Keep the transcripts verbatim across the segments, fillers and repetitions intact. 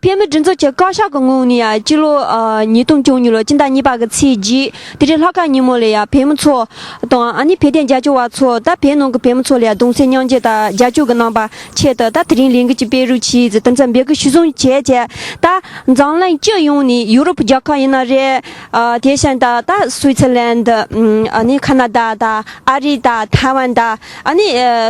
བོད་མི་སྒྲིག་འཛུགས་ཀྱི་བཀའ་ཤག་གི་ངོས་ནས་ཡང་སྤྱི་ལོ་ཨ་ཉིས་སྟོང་བཅུ་གཉིས་ལོ་སྤྱི་ཟླ་གཉིས་པ་གི་ཚེས་བརྒྱད་དེ་རིང་ལྷག་དཀར་ཉིན་མོ་ལ་ཡང་བོད་མི་ཚོ་དང་ཨ་ནི་བོད་དོན་རྒྱབ་སྐྱོར་བ་ཚོ་ད་བོད་ནང་གི་བོད་མི་ཚོ་ལ་ཡང་གདུང་སེམས་མཉམ་སྐྱེད་དང་རྒྱབ་སྐྱོར་གྱི་གནང་བ་ཆེད་དུ་ད་དེ་རིང་ལས་འགུལ་གྱི་སྤེལ་རོགས་གྱིས་ཟེར་དེ་ཚོ་འབོད་སྐུལ་ཞུ་སོང་བྱས་བྱས། ད་འཛམ་གླིང་སྤྱི་ཡོངས་ནས་ཡུ་རོབ་རྒྱལ་ཁབ་ཡིན་ན་རེད། ཨ་དེ་བཞིན་ད་ད་སུའི་ཙི་ལན་ཨ་ནི་ཁ་ན་ཌ་དང་ཨ་རི་དང་ཐའེ་ཝན་དང་ཨ་ནི་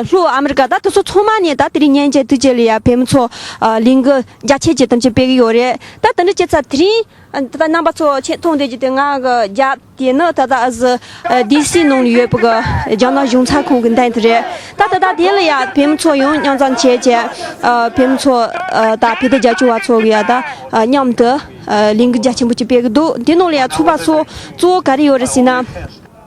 ལྷོ་ཨ་མི་རི་ཀ་ད་དེ་ཚོ་ཚང་མ་ནས་ད་དེ་རིང་མཉམ་སྐྱེད་དུས་ཆེན་ལ་ཡང་བོད་མི་ཚོ་ལས་འགུལ་རྒྱ་ཆེ་ཆེ་དམ་ཆེ་སྤེལ་གི་ཡོད་རེད། ད་དེ་འདྲ་བྱས་ཙང་དེ་རིང་ད་ལྟ་རྣམ་པ་ཚོ་ཆེད་མཐོང་བསྡད་རྒྱུ་དེ་ང་གི་རྒྱབ་དེ་ནི་ད་ལྟ་ཨ་ཟི་ཨ་ཌི་སི་ནང་ལ་ཡོད་པའི་གི་རྒྱ་ནག་གཞུང་ཚབ་ཁང་གི་མདུན་དེ་རེད། ད་ད་ལྟ་དེ་ལ་ཡ་བོད་མི་ཚོ་ཡང་མཉམ་འཛོམས་བྱས་བྱས་ཨ་བོད་མི་ཚོ་ཨ་ད་བོད་དོན་རྒྱབ་སྐྱོར་བ་ཚོ་གི་ཡ་ད་ཨ་མཉམ་དུ་ཨ་ལས་འགུལ་རྒྱ་ཆེན་པོ་ཅིག་སྤེལ་གི་འདུག་དེ་ནང་ལ་ཡ་ཚོགས་པ་ཚོ་གཙོ་བོ་ག་རེ་ཡོད་རེད་ཟེར་ན།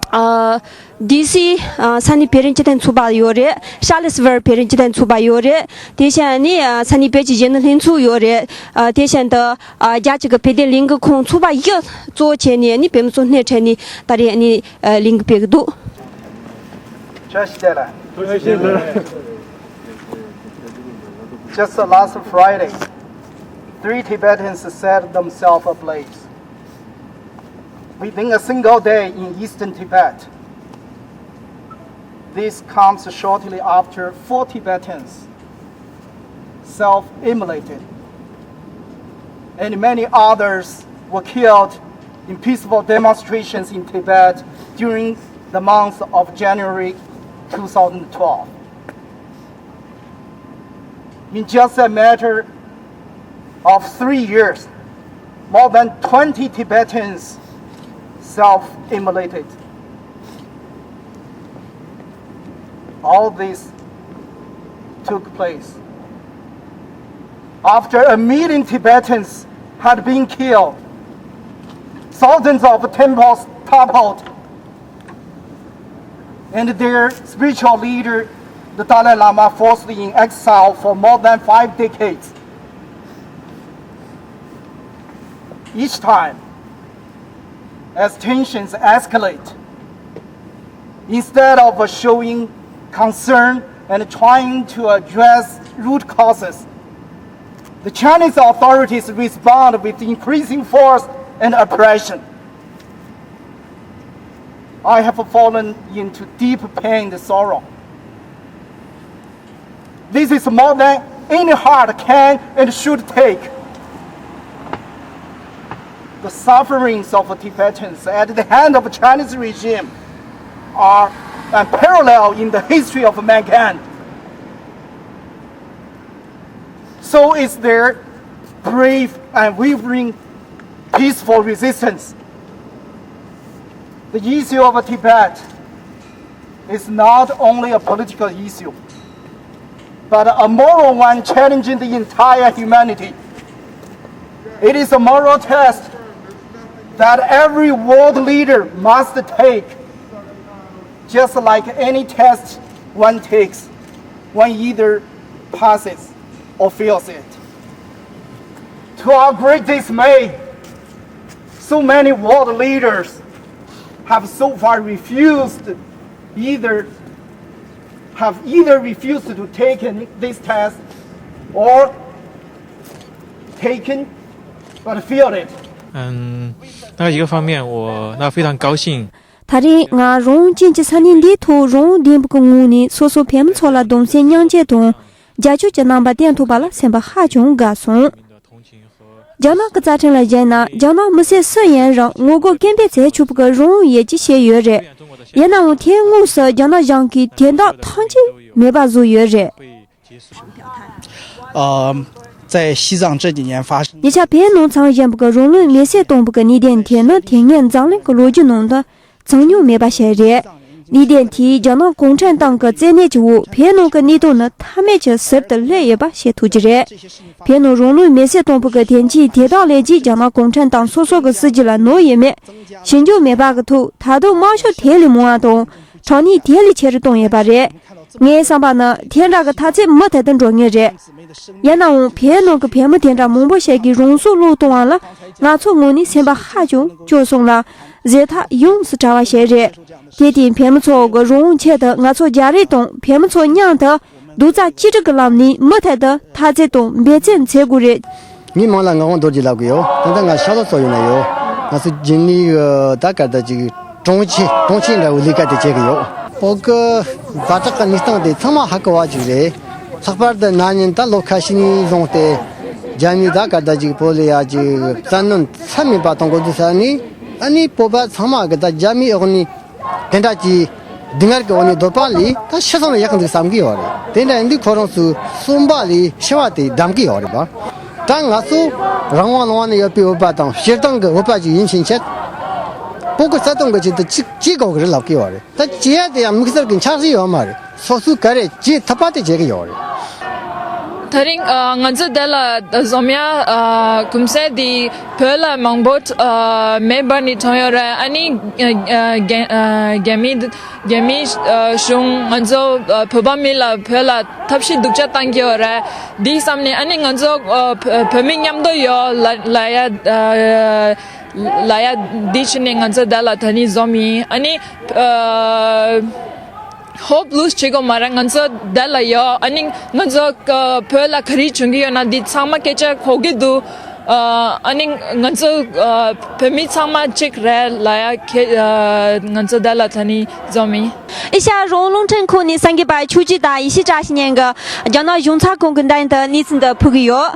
ཨ་ཌི་སི་ཨ་ས་གནས་བོད་རིགས་སྤྱི་མཐུན་ཚོགས་པ་ཡོད་རེད། ཤར་ལི་སི་ཝར་བོད་རིགས་སྤྱི་མཐུན་ཚོགས་པ་ཡོད་རེད། དེ་བཞིན་ནི་ཨ་ས་གནས་བོད་ཀྱི་གཞོན་ནུ་ལྷན་ཚོགས་ཡོད་རེད། ཨ་དེ་བཞིན་དུ་ཨ་རྒྱ་གཅིག་གི་བོད་དོན་ལས་འགུལ་ཁང་ཚོགས་པ་བཞི་གཙོ་བྱས་ནས་ནི་བོད་མི་ཚོ་སྣེ་ཁྲིད་ནས་ད་རེས་ནི་ཨ་ལས་འགུལ་སྤེལ་གི་འདུག་བཀྲ་ཤིས་བདེ་ལེགས། བཀྲ་ཤིས་བདེ་ལེགས། Just last Friday, three Tibetans set themselves ablaze. Within a single day in eastern Tibet, this comes shortly after four Tibetans self-immolated, and many others were killed in peaceful demonstrations in Tibet during the month of January two thousand twelve. In just a matter of three years, more than twenty Tibetans self-immolated. All this took place after a million Tibetans had been killed, thousands of temples toppled, and their spiritual leader, the Dalai Lama, forced in exile for more than five decades. Each time, as tensions escalate, instead of showing concern and trying to address root causes, the Chinese authorities respond with increasing force and oppression. I have fallen into deep pain and sorrow. This is more than any heart can and should take. The sufferings of Tibetans at the hand of Chinese regime are unparalleled in the history of mankind. So is their brave, unwavering, peaceful resistance. The issue of Tibet is not only a political issue, but a moral one challenging the entire humanity. It is a moral test that every world leader must take, just like any test one takes, one either passes or fails it. To our great dismay, so many world leaders have so far refused either have either refused to take this test or taken but failed it. 嗯，那一个方面，我那非常高兴。 ད་རེས་ང་རང་ཅན་གྱི་ས་གནས་འདིའི་ཐོག་རང་དབང་ལྡན་པའི་ངང་ནས་སོ་སོ་བོད་མི་ཚོ་ལ་གདུང་སེམས་མཉམ་སྐྱེད་དང་རྒྱབ་སྐྱོར་གྱི་རྣམ་པ་བསྟན་ཐུབ་པ་ལ་སེམས་པ་ཧ་ཅང་དགའ་སོང་། རྒྱ་ནག་གི་རྩ་ཁྲིམས་ལ་གཞིགས་ན་རྒྱ་ནག་མི་སེར་སུ་ཡིན་རུང་ངོ་རྒོལ་སྐད་འབོད་བྱེད་ཆོག་པའི་རང་དབང་ཡོད་ཅེས་བཤད་ཡོད་རེད། ཡིན་ནའང་དེའི་དངོས་སུ་རྒྱ་ནག་གཞུང་གིས་དེ་དག་ཐམས་ཅད་མེད་པ་བཟོས་ཡོད་རེད། 呃，在西藏这几年发生。 ཉེ་ཆར་བོད་ནང་འཚར་བཞིན་པའི་རང་ལུས་མེར་སྲེག་བཏང་བའི་གནད་དོན་དེ་ནི་དེ་སྔའི་འཛམ་གླིང་གི་ལོ་རྒྱུས་ནང་དུ་འཚར་མྱོང་མེད་པ་ཞིག་རེད། གནད་དོན་དེས་རྒྱ་ནག་གུང་ཁྲན་ཏང་གི་བཙན་གནོན་གྱི་འོག་བོད་ནང་གི་གནས་སྟངས་ནི་མཐའ་མེད་ཀྱི་ཟུར་དུ་སླེབས་ཡོད་པ་ཤེས་ཐུབ་ཀྱི་རེད། བོད་ནང་རང་ལུས་མེར་སྲེག་བཏང་བའི་དོན་རྐྱེན་དེ་དག་ལས་རྗེས་རྒྱ་ནག་གུང་ཁྲན་ཏང་སོ་སོ་གི་སྲིད་ཇུས་ལ་ནོར་ཡོད་མེད་ཞིབ་འཇུག་མེད་པ་གི་ཐོག་ད་དུང་དམག་ཤོག་དེ་ལས་མང་བ་དང་དྲག་གནོན་དེ་ལས་ཆེ་རུ་བཏང་ཡོད་པ་རེད། ངའི་བསམ་པ་ན་དེ་འདྲ་གི་མཐའ་ཚད་མུ་མཐུད་དུ་འགྲོ་ངེས་རེད། ཡིན་ནའང་བོད་ནང་གི་བོད་མི་དེ་འདྲ་མང་པོ་ཞིག་གིས་རང་སྲོག་བློས་གཏོང་བ་ལ་ང་ཚོའི་ངོས་ནས་སེམས་པ་ཧ་ཅང་སྐྱོ་སོང་ལ་བཟོད་ཐབས་ཡོངས་སུ་གྲ་བ་ཞིག་རེད། དེ་དེ་བོད་མི་ཚོ་གི་རང་དབང་ཆེད་དུ་ང་ཚོ་རྒྱ་རིགས་དང་བོད་མི་ཚོ་མཉམ་དུ་རྡོག་རྩ་གཅིག་སྒྲིལ་གྱི་ལམ་ནས་མུ་མཐུད་དུ་འཐབ་རྩོད་དང་འབད་བརྩོན་བྱེད་དགོས་རེད། མི་མང་ལ་ངག་དབང་རྡོ་རྗེ་ལབ་གི་ཡོད། ད་ལྟ་ང་ཤ་ལོ་སོག་ཡོད་ན་ཡོད། ང་ཚོ་རྒྱུན་ལས་ད་ག་ད་ཅིག་གྲོང་ཆེ་གྲོང་ཆེ་འདྲ་བོའི་ལས་ཀ་དེ་བྱེད་གི་ཡོད། བོད་གི་བར་ཐག་གི་གནས་སྟངས་དེ་ཚང་མ་ཧ་གོ་བ་ཅིག་རེད། ལྷག་པར་དུ་ན་ནིང་ད་ལོ་ཁ་ཤས་ནས་བཟུང་སྟེ་རྒྱ་མི་ད་ག་ད་ཅིག་བོད་ལ་ཡ་ཅིག་བཙན་གནོན་ཚད་མེད་པ་གཏོང་གོ་དུས་ས་ནས་ཨ་ནི་བོད་པ་ཚང་མ་གི་ད་རྒྱ་མིའི་འོག་ནས་དེ་འདྲ་གྱི་སྡུག་བསྔལ་གྱི་འོག་ནས་སྡོད་པ་ལས་ད་ཤི་སོང་ན་ཡག་འདུག་བསམ་གྱི་ཡོད་རེད། དེ་འདྲ་ཡིན་དུས་ཁོ་རང་ཚོའི་བསམ་པ་ལས་འཆི་བ་དེ་འདམ་གྱི་ཡོད་རེད་པ། ད་ང་ཚོ་རང་དབང་ལུང་བ་ནས་ཡོད་པའི་བོད་པ་དང་སྤྱིར་བཏང་གི་བོད་པ་ཅིག་ཡིན་ཕྱིན་ཆད། བོད་ཀྱི་རྩ་དོན་གྱི་ཆེད་དུ་ཅིག་བྱེད་དགོས་ཀྱི་རེད་ལབ་ཀྱི་ཡོད་རེད། ད་བྱེད་ཡ་དེ་ཡང་དམིགས་བསལ་གྱི་འཆར་གཞི་ཡོད་མ་རེད། སོ་སོས་ག་རེ་བྱེད་ཐུབ་པ་དེ་བྱེད་ཀྱི་ཡོད་རེད། ད་རིང་ཨ་ང་ཚོ་འདི་ལ་འཛོམས་ཡ་ཨ་གུང་སེང་འདི་བོད་ལ་མང་པོ་ཨ་མེ་འབར་ནས་གྲོངས་ཡོད་རེད། ཨ་ནི་ཨ་ཨ་རྒྱ་ཨ་རྒྱ་མི་རྒྱ་མི་ཨ་གཞུང་ང་ཚོ་ཨ་བོད་པ་མི་ལ་བོད་ལ་ཐབས་ཤེས་སྡུག་ཅག་བཏང་གི་ཡོད་རེད། འདི་བསམ་ནས་ཨ་ནི་ང་ཚོ་ཨ་བོད་བོད་མི་མཉམ་དུ་ཡོད་ལ་ལ་ཡ་ཨ་ལ་ཡ་འདི་བྱས་ནས་ང་ཚོ་འདི་ལ་ད་ནི་འཛོམས་ཡིན། ཨ་ནི་ཨ་ཧོབ་ལུས་བྱེད་དགོས་མ་རེད། ང་ཚོ་འདི་ལ་ཡོད། ཨ་ནི་ང་ཚོ་ཨ་བོད་ལ་ག་རེ་བྱུང་གི་ཡོད་ན་འདི་ཚང་མ་སྐད་ཆ་གོ་གི་འདུག་ཨ་ཨ་ནི་ང་ཚོ་ཨ་བོད་མི་ཚང་མ་གཅིག་རེད་ལ་ཡ་ཁེ་ཨ་ང་ཚོ་འདི་ལ་ད་ནི་འཛོམས་ཡིན། ཨེ་ཤ་ཡ་རང་དབང་རླུང་འཕྲིན་ཁང་ནས་སངས་རྒྱས་པ་ཆོས་སྐྱིད་དང་ཡེ་ཤེས་བཀྲ་ཤིས་གཉིས་ཀྱིས་རྒྱ་ནག་གཞུང་ཚབ་ཁང་གི་མདུན་དུ་གནས་ཚུལ་འདི་ཕུལ་གྱི་ཡོད།